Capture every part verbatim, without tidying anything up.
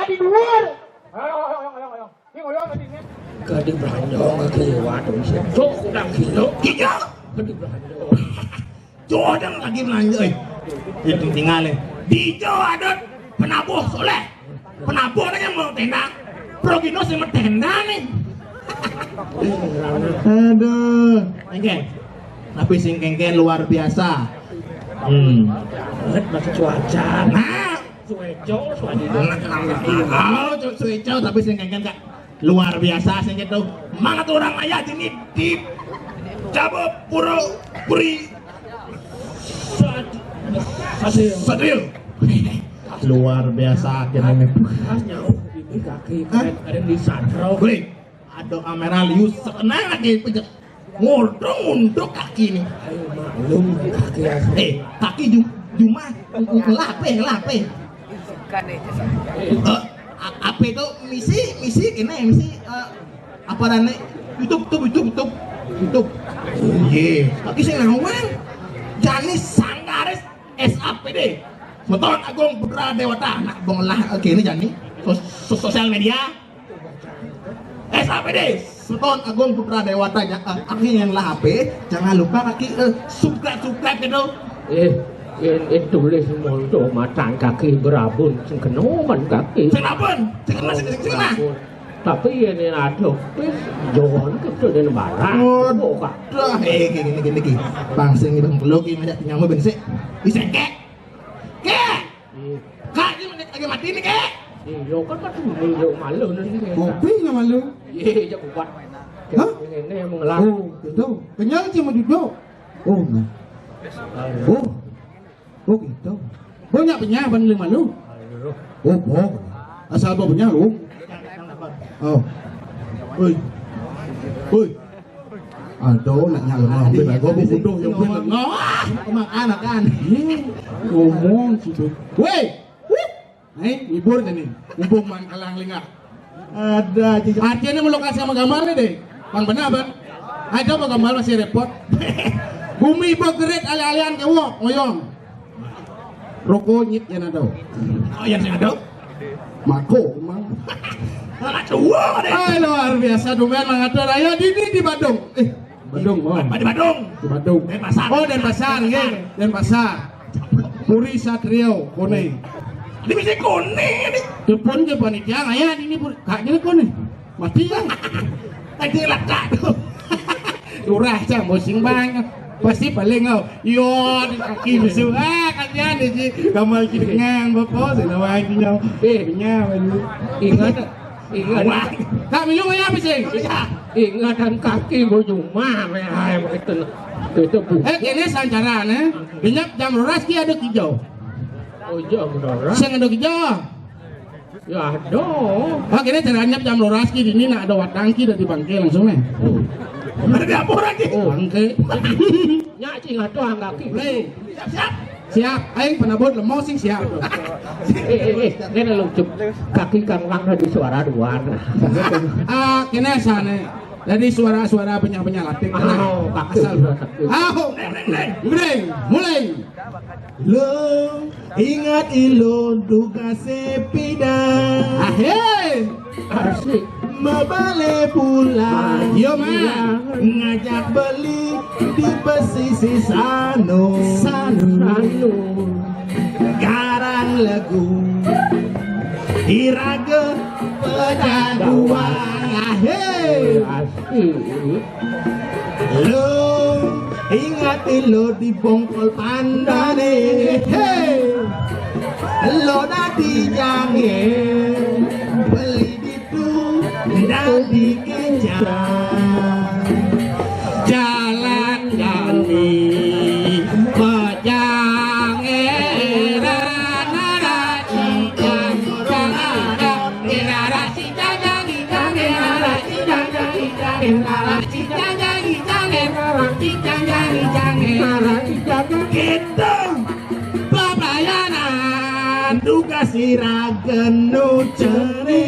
Di luar. Ayo, ayo, ayo, ayo, ayo. Ini ngoyo apa sih ini? Gadi Blanjo nggak kelewat dong, sih. Cok, udah gila. Iya. Gadi Blanjo. Codang lagi Blanjo, eh. Itu tinggal, eh. Di Jawa ada penabuh soleh. Penabuh aja mau tenda. Progino sih mau tenda nih. Aduh. Oke. Tapi sing kengken luar biasa. Hmm. Banget masih cuaca. Nah, Sueco, Sueco. Oh, Sueco, tapi sing kengken, Kak. Luar biasa sing gitu. Mangat orang ayah ini di Jabo Puro Puri Sad- Satrio. Satrio. Luar biasa akhirnya. Pas nyawa di kaki, keren, keren di Satrio. Wih, ada kamera lius sekenang lagi pejek. Ngordong unduk kaki nih. Ayo, maklum, kaki asli. Eh, kaki jum, jumah. Lape, lape. Eh, a- apa itu misi, misi kene, misi, eh, apa rane? YouTube, YouTube, YouTube, YouTube. YouTube. Iya, tapi sing nawang. Jani Sanggaris S A P D. Semeton Agung Putra Dewata. Nah, bong lah, oke, ini Jani. Sos- sos- sosial media. S A P D. Semeton Agung Putra Dewata. Ja- eh, kaki yang lah H P, jangan lupa kaki, eh, subscribe, subscribe gitu. Eh, yang, yang tulis monto matang kaki berabun, sing kenoman kaki. Sing apa? Sing kena, sing, sing kena. Tapi ini ada, wis, jangan kita dan barang. Waduh, Kak. Dah, eh, gini, gini, gini. Bang, sing bang, lo gini aja, nyamu bensik. Bisa, Kek? Kek? Iya. Kak, ini menit lagi mati nih, Kek. Iya, kan kan dulu, yuk, malu nih. Kopi nggak malu? Iya, iya, kuat. Hah? Ini yang mengelar. Oh, gitu. Kenyang sih mau duduk. Oh, nah. Oh. Oh, gitu. Banyak penyah, ban lima lu. Oh, boh. Asal boh penyah lu. Oh. Woi. Woi. Aduh, nak nyala mah, ben aku butuh yang ben. Wah, makan, makan. Ih, ngomong situ. Woi. Wih. Nih, libur nih. Mumpung man kalang lingak. Ada aja. Artinya mau lokasi sama gambar nih deh. Bang benar, Bang. Ada apa gambar masih repot. Bumi begerit ale-alean ke wok, ngoyong. Rokok nyit yang ada. Oh, yang ada. Mako, emang. Anak tua deh. Ay, luar biasa, dumen mangatur. Ayo, di, di, di Badung. Eh, Badung, oh. Di Badung. Di Badung. Denpasar. Oh, Denpasar, iya. Denpasar. Puri Satrio, Kone. Di bisa Kone, ini. Telepon ke panitia, ngaya, ini pun, kak, jadi Kone. Mati ya. Tadi lekat tuh. Lurah, cang, bosing banget. Pasti paling kau. Yo, di kaki musuh. Ah, kasihan deh, Ji. Gamal kita ngang, bapak, sih, nama aja nyau. Eh. Nyau, ini. Ingat, ingat. Wah. Kak, minum aja apa sih? Iya. Ingatan kaki mau cuma, meh, hai, begitu. Itu bu. Eh, kene sancaran, eh. Dinyap jam rolas ki ada kijau. Oh, jam rolas. Sing ada kijau. Ya, ada. Oh, kene cara nyap jam rolas ki, ini nak ada watang ki dari bangke langsung, eh. Oh. Ada di apa lagi? Oh. Bangke. Nyak, cing, ada angkaki. Boleh. Siap, siap. Siap, aing penabut lemah sing siap. Eh, eh, eh, ini lucu. Kaki kang lang dari suara dua. Ah, kene sana. Dari suara-suara penyanyi-penyanyi latin. Oh, asal. Aho. Mulai. Lo ingat ilo duga sepeda. Ahe. Asik. Mabale pulang. Yo, Ma. Ngajak beli di pesisir sano. Sano. Garang legu. Irage pedaduan. Ahe. Asik. Lo ingat lo di bongkol pandane. Hei. Lo dadi jange. Beli di Dadi kencang. Jalan kami pejang era nara cicang era cicang jangi jangi era cicang jangi jangi era cicang jangi jangi era cicang jangi jangi era cicang jangi jangi. Pelayanan tugas ira genu ceri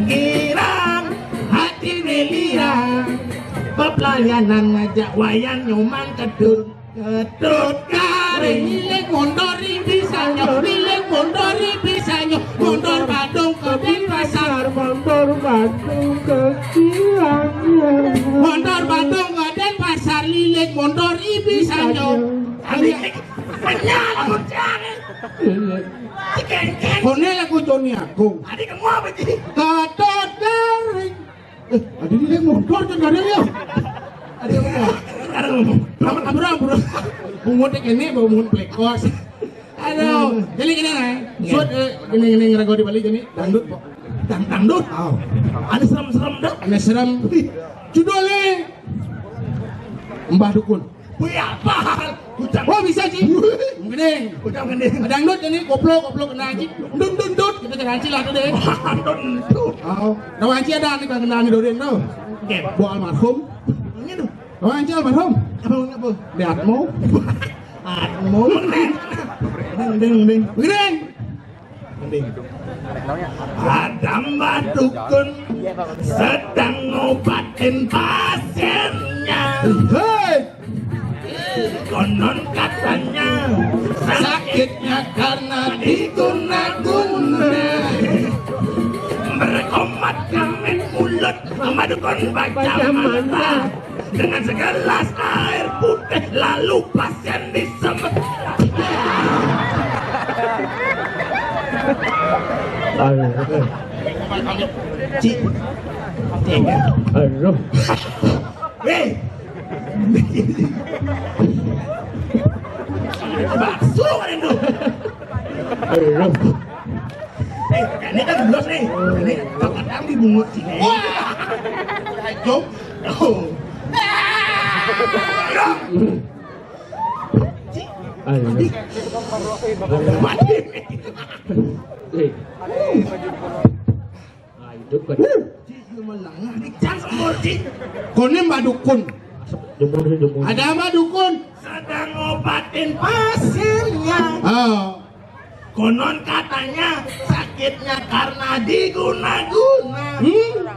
girang hati miliran. Pelayanan ngajak wayan nyoman kedut kedut kari. Milik mondori bisa nyo, milik mondori bisa nyo, mondor badu. Montor Badung Gaden, Pasar Lilik, montor Ibi Sanjo. Adi kenyal, bocah. Iya. Kone lagu Joni Agung. Adi kamu apa, Ji? Gatot Garing. Eh, adi ini montor kan ada ya? Adi apa? Aduh, ampura, ampura. Bungut ini bau bungut plekos. Aduh, jadi gini, nah. Iya. Suat, eh, gini, gini, ngerago di Bali, jadi dangdut, Pok. Dang-, dangdut? Oh. Ada serem-serem dah. Ada serem. Judulnya Mbah Dukun. Wih, apa? Ujang. Oh, bisa, Ji. Gending. Ujang gending. Dangdut ini koplo, koplo kena, Ji. Dun, dun, dut. Kita kena, Ji, lah, tuh deh. Dun, dun. Oh, nah, Ji ada nih, kena, nih, Dodin, tuh. Oke. Bu almarhum. Ini tuh. Oh, Anci almarhum. Apa, apa? Di Atmo. Atmo. Ding, ding, ding. Ding. Ding. Ada Mbah Dukun sedang ngobatin pasiennya. Hei. Konon katanya sakitnya karena diguna-guna. Berkomat kamit mulut, Mbah Dukun baca mantra. Dengan segelas air putih, lalu pasien disembuh. Aduh. Cik. Cik. Aduh. Hei. Bakso kan itu. Aduh. Eh, ini kan belum nih. Ini kadang dibungut sini. Wah. Ayo. Oh. Ayo. Mati. Mati. Eh. Nah, itu kan. Cik, lu melangah. Cik, jangan sembur, Cik. Konem Mbah Dukun. Jemur, jemur. Ada Mbah Dukun. Sedang ngobatin pasiennya. Oh. Konon katanya sakitnya karena diguna-guna. Hmm.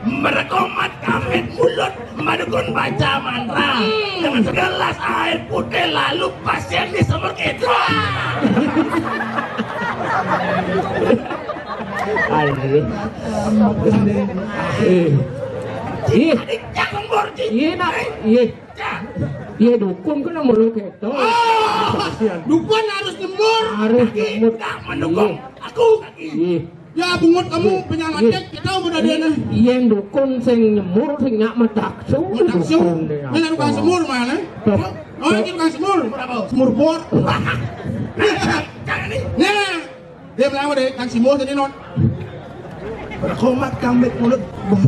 Berkomat kamit mulut, Mbah Dukun baca mantra. Hmm. Dengan segelas air putih, lalu pasien disemur itu. Aduh. Eh. Ih. Iya, nak. Iya. Iya, dukun kan yang meluk itu. Ah, dukun harus nyemur. Harus nyemur. Tidak mendukung. Iya. Aku. Iya. Ya, bungut kamu, iya, penyakit, iya, kita udah ada, nah. Iya, yang dukun sing nyemur, sing nyak metaksu. Metaksu. Dukun deh, mana tukang semur mana? Tuh. Oh, ini tukang semur. Semur bor. Nah, dia bilang udah tukang semur tadi, non. Berkomat kamit mulut, bos.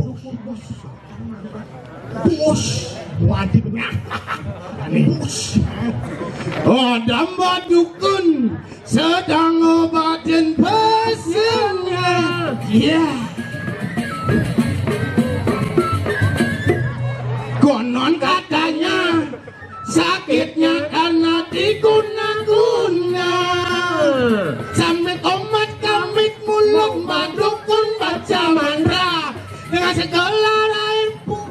Bos. Wajibnya. Bos. Oh, ada Mbah Dukun sedang ngobatin pasiennya. Iya. Konon katanya sakitnya karena diguna-guna. Sambil komat kamit mulut, Mbah Dukun baca mantra. Dengan segelas air pu-,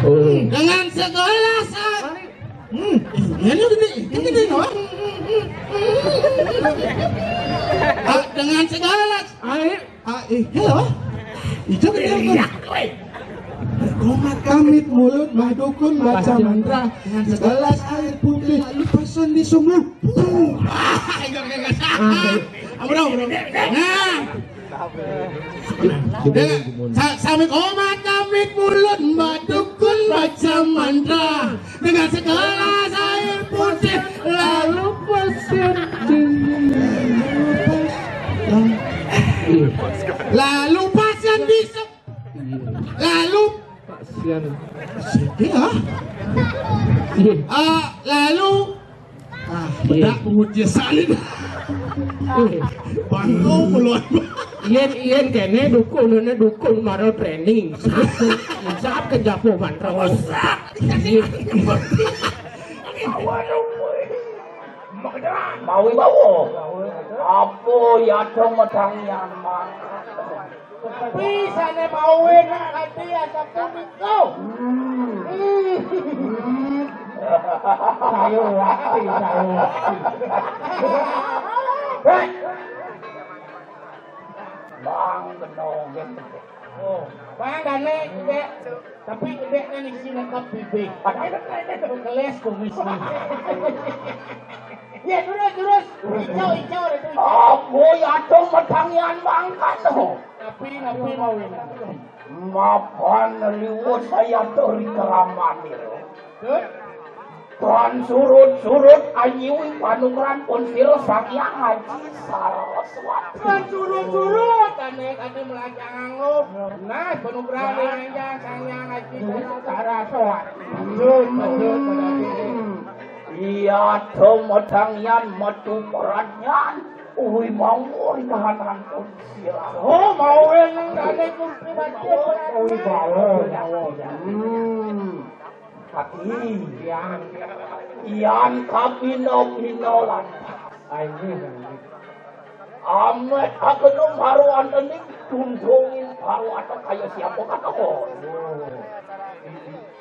oh, dengan segelas air. Hmm, ini gede, ini gede, no? Ah, dengan segelas air. Ah, eh, hello. Itu gede, no? Iya, weh. Komat kamit mulut, Mbah Dukun baca mantra. Dengan segelas air putih, lalu pasien disembuh. Ah, enggak, enggak, enggak. Ah, enggak. Ampun, ampun, ampun. Nah. Dengan sa-, sambil komat kamit mulut, Mbah Dukun baca mantra. Dengan segelas air putih, lalu pasien di-, lalu pasien di-, lalu pasien. Iya. Iya. Ah, lalu Ah, bedak penguji salin. Bangku keluar. Yen, yen kene dukun, ini dukun maro training. Siap ke japo mantra. Iya. Mau bawa. Apa ya dong medang nyaman? Pisane mau enak ati asam tunik to. Hmm. Hmm. Sayo ati, sayo ati. Hei. Benong, ya. Oh, Bang, dane, Bek. Tapi Bek kan isi lengkap bibik. Keles kumis nih. Ya, terus, terus. Hijau, hijau, itu hijau. Aku ya tuh medangian mangkat tuh. Tapi, tapi mau ini. Mapan liwat saya tuh di keraman itu. Terus? Tuhan surut-surut anyiwi panugrahan pun sira Sang Hyang Haji Saraswati. Tuhan surut-surut, ane kadi melajang anggo. Nah, panugrahan Hyang Sang Hyang Haji Saraswati. Lanjut, lanjut, lanjut. Hmm. Iya, domedangian metu peranyan. Ui, mau ri kahanan pun sira. Oh, mau yang ada kursi baca. Ui, bawa, bawa. Hmm. Kaki. Yan. Yan kabina-bina lantas. Ayo, ayo. Amet agenum haru antening tundungin haru atau kaya siapa kata kau.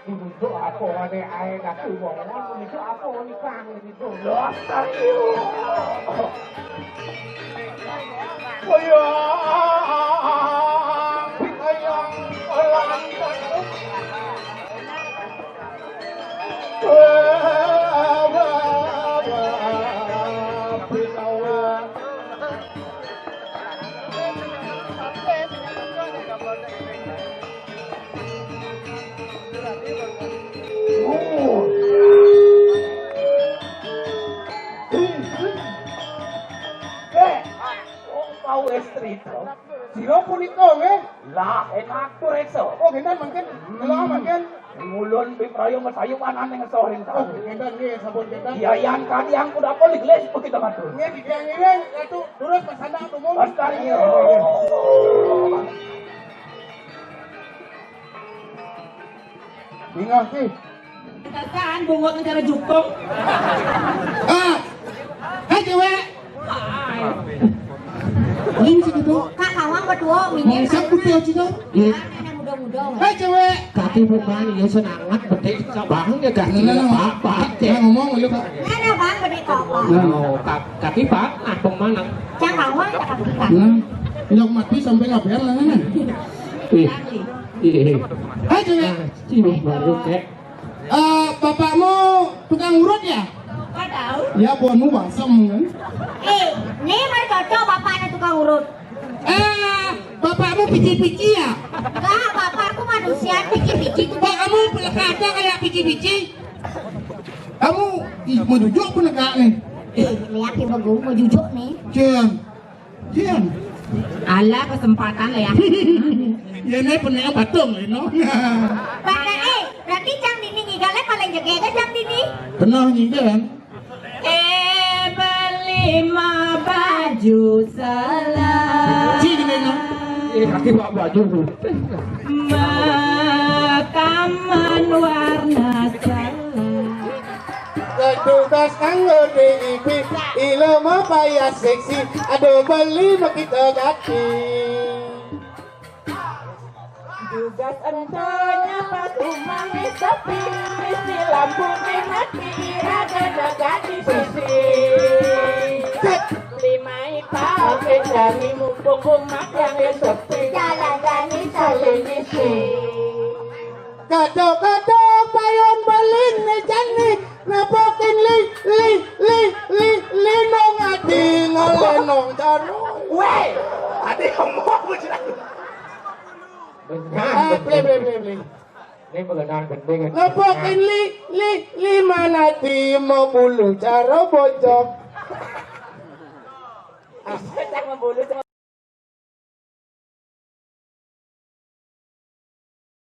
Itu apa wane ae kaki wong, itu apa wane kang itu. Dasar iyo. Kaya, kaya, Eh, wong mau istri to. Sira punika nggih. Lah, enak to, Reksa. Oh, ngenten mangkin. Kula mangkin. Ngulun pipraya mesayu manane ngeso ring. Oh, taun. Ngenten nggih, sampun ngenten. Yayan kadiang kuda pun digelis begitu matur. Nggih, digiang ngiring, Ratu, durus pasandang tumung. Lestari. Bingah ki. Tetesan bungut negara jukung. Ah. Hai, cewek. Ini sih gitu. Kak, kawang berdua, minggir. Mau siap kutu aja tuh. Iya. Anak muda-muda. Hai, cewek. Kaki bukan, ya, senangat, bedik, sabang, ya, kaki. Nah, apa, apa, nah, cek. Ngomong, ya, Pak. Mana, Bang, bedik kok, Pak? Nah. Oh, ka-, kaki, Pak, ah, pemana? Cang kawang, cang kawang. Nah, yang mati sampai ngapain lah, nah. Ih, ih. Hai, cewek. Nah, sini, baru, cek. Eh, bapakmu tukang urut ya? Kok tahu? Ya, buanmu basem kan? Eh, ini mari cocok bapaknya tukang urut. Eh, bapakmu pici-pici ya? Enggak, bapakku manusia pici-pici tuh. Bapakmu pelekatnya kayak pici-pici. Kamu, ih, mau jujur apa negak nih? Eh, lihat ibu gue mau jujur nih. Cian. Cian. Ala kesempatan ya. Ya, ini pening batung, you know. Bang, eh, berarti Cang Dini ngigalnya paling jegege Cang Dini. Benar, ngigal. Eh, beli ma baju salah. Cik, gini, no. Eh, kaki bawa baju tuh. Makaman warna salah. Ketugas kanggo D I P, ilmu payah seksi, aduh beli makita gati. Tugas entanya pas umah sepi, mesti lampu mati, raga jaga di sisi. Cek. Lima ita oke jani mumpung umat yang sepi, jalan jani saling isi. Kadang-kadang payung beling ni jani, napokin li, li, li, li, linong ati ngalenong jaro. Weh, ati omong. Ah, play, play, play, play. Ini mengenang gending. Napokin li, li, li mana ti mau bulu jaro bojok. Cang mau bulu, cang